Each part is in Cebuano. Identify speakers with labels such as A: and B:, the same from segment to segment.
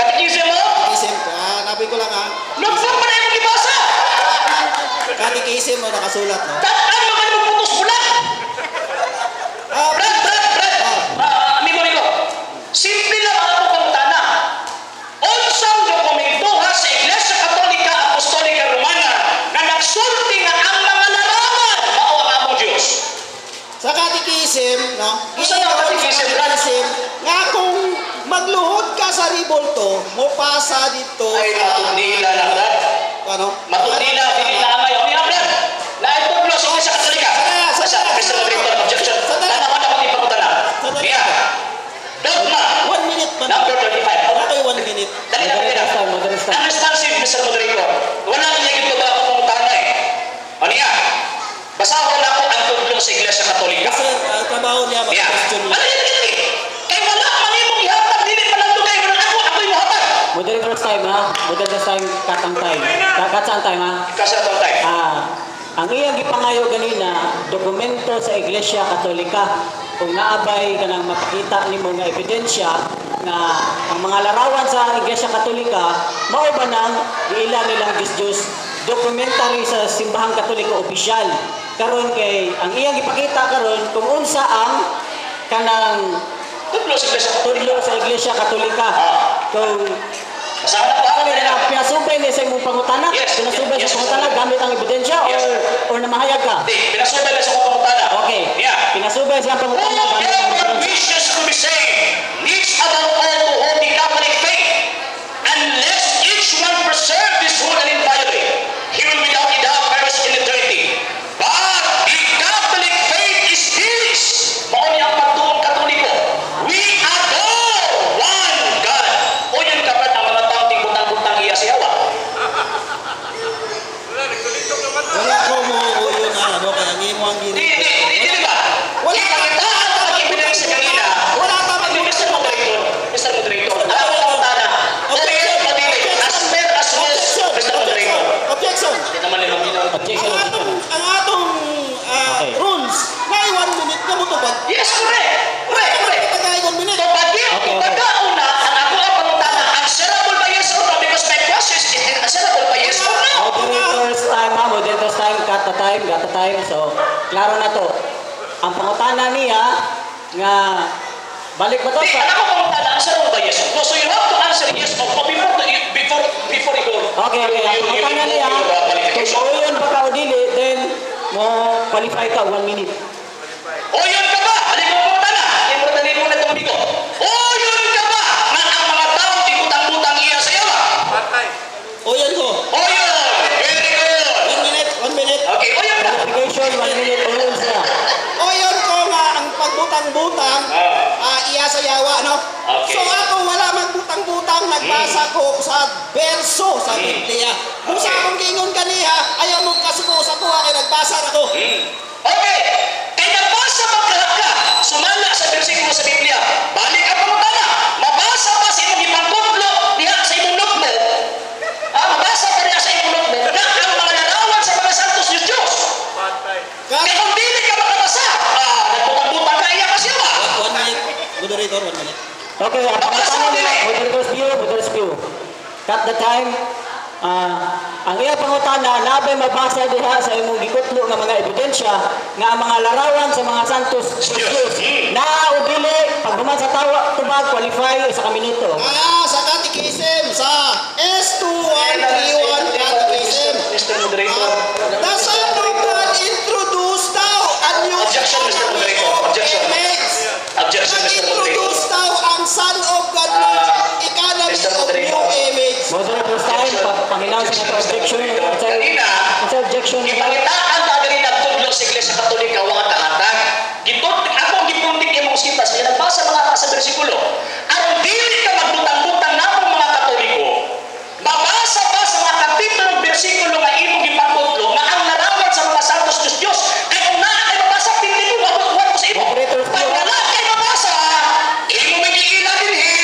A: Catechism mo?
B: Catechism. Hanapin ko lang ah.
A: Notebook man na imong gibasa.
B: Catechism mo nakasulat, no?
A: Tataan mo kayo putos bulat. Brad, Brad, Brad. Amigo, amigo. Simple lang ang akong pangutana. Unsang dokumentuha sa Iglesia Katolika Apostolika Romana na nagsulti nga ang mga larawan mao ang among Diyos?
B: Sa catechism, no?
A: Unsa na ang catechism, Brad?
B: Catechism, nga kung magluhod ka sa ribulto, mo pasa dito
A: Ay,
B: sa
A: matundila na, Brad.
B: Ano?
A: Matundila, dili na angay. O niya, Brad. Naitudlo sa Iglesia Katolika.
B: Sandali,
A: Sa
B: sandali.
A: Mr. Moderator, objection.
B: Sandali.
A: Tanawan ako di pangutana.
B: Sandali.
A: Niya. Dogma.
B: 1 minute man.
A: Number 25.
B: Wala kayo 1 minute.
A: Dali na, dali na.
C: Moderator's time, moderator's time.
A: Ang responsive, Mr. Moderator, wala niya gito ba ako pangutana eh. O niya, basahon na ako ang tudlo sa Iglesia Katolika.
B: Kasi ang trabaho niya
A: Niya.
B: mag-question
A: Ano
B: lang.
A: yun, dali, dali. Kay wala man imong ihatag, dili pa lang kay wala ako, ako'y muhatag.
C: Moderator's time ha. Moderator's time, cut ang time. Cut ang time ha.
A: Kasi atong time.
C: Ang iyang gipangayo ganina, dokumento sa Iglesia Katolika kung naabay kanang mapakita nimo nga ebidensya nga ang mga larawan sa Iglesia Katolika mao ba nang giila nilang Diyos Diyos, documentary sa simbahang Katoliko opisyal. Karon kay ang iyang gipakita karon kung unsa ang kanang
A: Tudlo sa Iglesia Katolika.
C: tudlo sa Iglesia Katolika kung
A: Basahon na ko.
C: ano na pinasubay ni sa imong pangutana, pinasubay sa pangutana gamit ang ebidensya or namahayag ka?
A: Di, pinasubay na sa akong pangutana.
C: Okay.
A: Yeah.
C: Pinasubay sa pangutana gamit ang
A: Whoever
C: ebidensya.
A: wishes to be saved needs above all to hold the Catholic faith. Unless each one preserve this rule and inviolate, he will without a doubt perish in eternity. But the Catholic faith is this. Mao ni ang pagtuong Katoliko. We adore one God. O yun kapat ang mga taong tigbutang-butang iya sa yawa.
B: Wala ko mo uyon na ano kaya ang imo ang
A: Di,
B: gini.
A: di, di, di ba?
B: Wala.
A: Ipangitaan ang ebidensya kanina.
B: Wala ka
A: Hindi, Mr. Moderator, Mr. Moderator, alam mo ang tana.
B: Objection.
A: Okay, dili. As per as rules,
B: Objection.
A: Mr. Moderator.
B: Objection.
A: Hindi naman nila minaw.
C: Objection.
B: Ang atong rules na 1 minute nga motubag.
A: Yes, correct. Correct, correct.
B: Tagay 1 minute.
A: Tubagi,
C: Okay.
A: tubaga una, ang ako ang pangutana, answerable by yes or no? Because my question is answerable by yes or no?
C: Moderator's time ha, moderator's time, cut the time, cut the time. So, klaro na to. Ang pangutana niya nga balik ba to
A: Di,
C: sa
A: ang ako pangutana, answerable by yes or no? So you have to answer yes or no before you go.
C: Okay. Ang pangutana niya,
A: your
C: kung
A: qualification.
C: uyon ba ka o dili, then mo qualify ka 1 minute.
A: Uyon ka ba? Alin mo pangutana? Imortalin mo na itong amigo. Uyon ka ba nga ang mga tao tigutang-butang iya sa yawa?
B: Uyon ko.
A: Uyon! Very good!
B: 1 minute, 1 minute.
A: Okay, uyon ka.
C: Qualification, 1 minute, uyon siya.
B: Uyon ko nga ang pagbutang-butang iya sa yawa, no?
A: Okay.
B: So ako wala magbutang-butang, nagbasa ko sa berso sa Biblia. Kung sa akong gingon kaniha, ayaw mong kasuko sa kuha kay nagbasa ra ko.
A: Okay. Kay nabasa ba ka ka sumala sa bersikulo sa Biblia? Balik ang pangutana. Mabasa ba sa imong ipangkutlo diha sa imong notebook? Mabasa ba diha sa imong notebook na ang mga larawan sa mga santos Diyos Diyos? Kay kung dili ka makabasa, nagbutang-butang ka iya kasi ba?
B: 1 minute, moderator, 1 minute.
C: Okay, ang pangutana niya, moderator's view, moderator's view. Cut the time. Ang iya pangutana, nabay mabasa diha sa imong gikutlo nga mga ebidensya nga ang mga larawan sa mga santos
A: Diyos.
C: Diyos naa o dili, pag human sa tawa tubag, qualify 1 ka minuto.
B: Sa Catechism, sa S2131 Catechism.
A: Mr. Moderator.
B: The Son of God introduced daw a new
A: Objection, Mr. Moderator. Objection.
B: image.
A: Objection, Mr. Moderator.
B: Nag-introduce daw ang Son of God economy
A: Mr.
B: of
A: Moderator.
B: new image.
C: Moderator's time, paminaw sa mga objection.
A: Kanina,
C: Sa objection,
A: ipangitaan ka ganina tudlo sa Iglesia Katolika wa kahatag. Gitud ako ang gipundik imong sitas niya nagbasa mga ka sa bersikulo. Aron dili ka magbutang-butang namong mga Katoliko. Mabasa ba sa mga kapitulo ng bersikulo nga imong gipangkutlo nga ang larawan sa mga santos Diyos Diyos kay kung naa kay mabasa pindi ko wa ko sa imo.
C: Moderator,
A: Pag wala kay mabasa, imo may giila dinhi.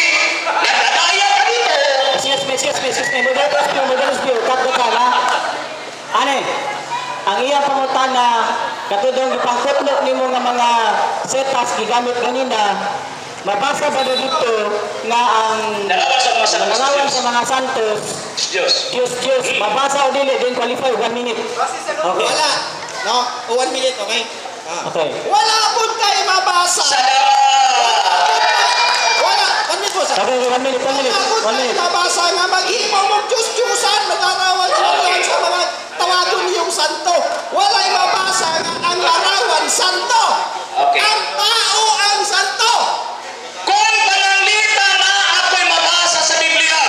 A: Nagdadaya ka dito.
C: Excuse me, excuse me, excuse me. Moderator's view, moderator's view. Cut the time, ha? Ane, ang iyang pangutana, katudong gipangkutlo nimo nga mga setas gigamit ganina, Mabasa ba dito nga ang
A: Larawan sa mga santos.
C: larawan sa mga santos,
A: Diyos.
C: Diyos, Diyos, mabasa o dili, then qualify, 1 minute. Okay.
B: Wala. No? O, 1 minute, okay? Ah.
C: Okay.
B: Wala po kayo mabasa.
A: Salamat!
B: Wala. 1 minute po, sir.
C: Okay, 1 minute, 1 minute,
B: Wala po
C: one
B: kayo
C: minute.
B: mabasa nga maghimo mong Diyos-Diyusan, maglarawan sa
A: Okay.
B: sa mga tawagon niyong santo. Wala'y mabasa nga ang larawan santo.
A: Okay.
B: Ang tao ang santo.
A: Kung pananglita na ako'y mabasa sa Biblia,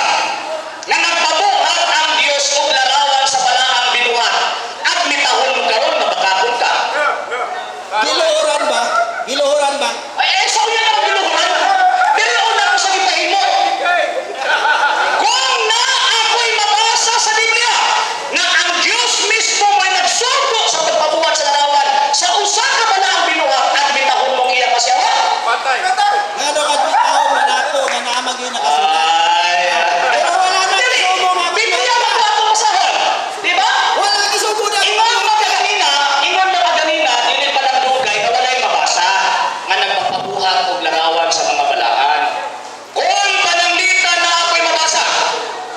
A: na nagpabuhat ang Diyos og larawan sa balaang binuhat, at mitahon mo karon mabakakon ka.
B: Giluhuran ba? Giluhuran ba?
A: Ay, eh, so yan ang giluhuran. Pero una ko sa gipahimo. Kung na ako'y mabasa sa Biblia, na ang Diyos mismo may nagsugo sa pagpabuhat sa larawan sa usa ka balaang binuhat at mitahon mong iya pasiyawa.
D: Patay.
B: Ngano ka tao nga nato nga naamag yun nakasulat.
A: Ay,
B: Pero wala na
A: dili,
B: gisugo nga
A: Biblia ba ko ato basahon? Di ba?
B: Wala gisugo na.
A: Ingon na kaganina, dili pa lang dugay na walay mabasa nga nagpapabuhat og larawan sa mga balaan. Kung pananglita na ako'y mabasa,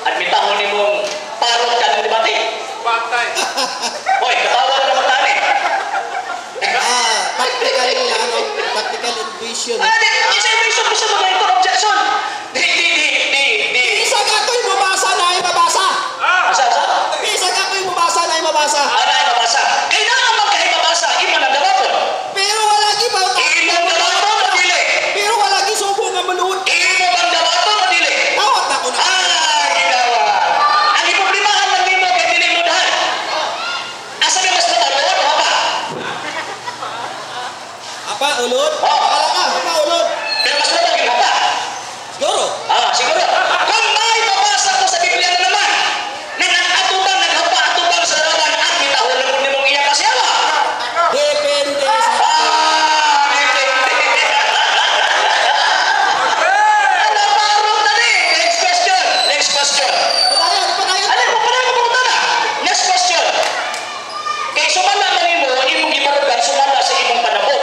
A: admitahon nimong parot ka ng debate.
D: Patay.
A: Hoy, katawa na naman tani.
B: Ah, tactical ano, tactical invasion.
A: Ah, di, isa yung bisa mo ganito objection. Di, di, di, di, di.
B: Bisag ako'y mabasa na ay mabasa.
A: Asa, asa?
B: Bisag ako'y mabasa na ay mabasa.
A: Ana ay mabasa. Kailangan magkahi mabasa, imo nang dawaton.
B: Pero wala gibaw.
A: Imo dawaton o dili?
B: Pero wala gisugo nga maluod.
A: Imo bang dawaton o dili?
B: Tawag na ko na.
A: Ah, ginawa. Ang iproblemahan lang nimo kay dili mo dahan. Asa may mas matalon o hapa?
B: Apa ulod?
A: Oh.
B: Akala ka, apa ulod?
A: Pero mas matawag yung hapa.
B: Siguro.
A: Ah, siguro. Kung may mabasa ko sa Biblia na naman, na nag-atubang, naghapa atubang sa larawan at mitahon na mo nimong iya kasiyawa.
B: Depende sa
A: Ah, depende. Naparot na ni. Next question. Next question.
B: Padayon, padayon.
A: Ano mo pala mo na? Next question. Kay sumala man nimo imong gibarugan sumala sa imong panabot.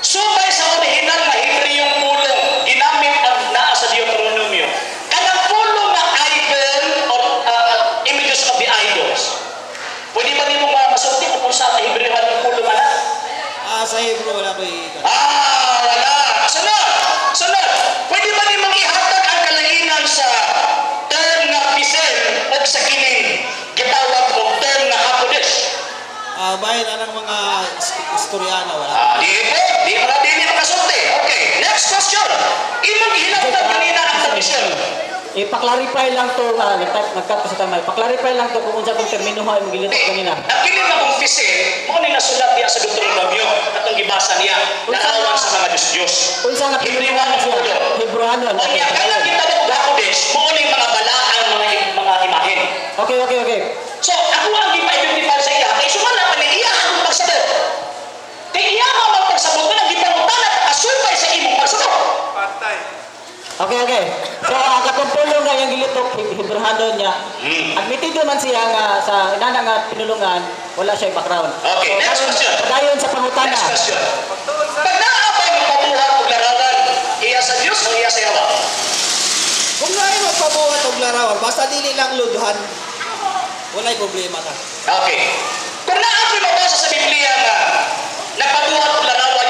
A: Subay sa orihinal nga Hebreyong pulong ginamit ang naa sa Deuteronomio. Kanang pulong nga idol or images of the idols. Pwede ba nimo masulti kung unsa ang Hebreyong pulong ana?
B: Ah, sa Hebrew wala ko i-
A: Ah, wala. Sunod. Sunod. Pwede ba nimong ihatag ang kalainan sa term nga pisel o sa kining gitawag og term nga hakodesh?
B: Ah, bahin anang mga istoryana wala.
A: Ah, di po. Di pa dili makasulti. Okay, next question. Imong gihinabtan kanina ang pisel.
C: Ipaklarify lang to, nag-type, nag-cut ko sa tama. Ipaklarify lang to kung unsa tong termino ha imong gilitok kanina.
A: Ang kini nga kong pisel, mao ni nasulat diya sa Deuteronomio atong gibasa niya larawan sa mga Diyos-Diyos.
C: Unsa nga
A: Hebrewan
C: termino
A: ang
C: siya?
A: pulong.
C: Hebrewanon.
A: Unya
C: Okay,
A: kanang gitawag og hakodesh, mao ni mga balaang mga imahen.
C: okay.
A: So, ako ang gipa-identify sa iya. Kay sumala pa ni iya ang pagsabot. Kay iya ang ang pagsabot na gipangutana at asupay sa imong pagsabot.
D: Patay.
C: Okay. So, ang katong pulong nga iyang gilitok, Hebrewanon niya. Admitido man siya nga sa inana nga pinulungan, wala siya background.
A: Okay, next question.
C: Padayon sa pangutana.
A: Next question.
D: Pagtuon sa
A: Pag naabay mo pabuhat og larawan, iya sa Dios o iya sa Yawa?
B: Kung naay magpabuhat og larawan, basta dili lang ludhan, walay problema ka.
A: Okay. Kung naabay mabasa sa Biblia nga nagpabuhat og larawan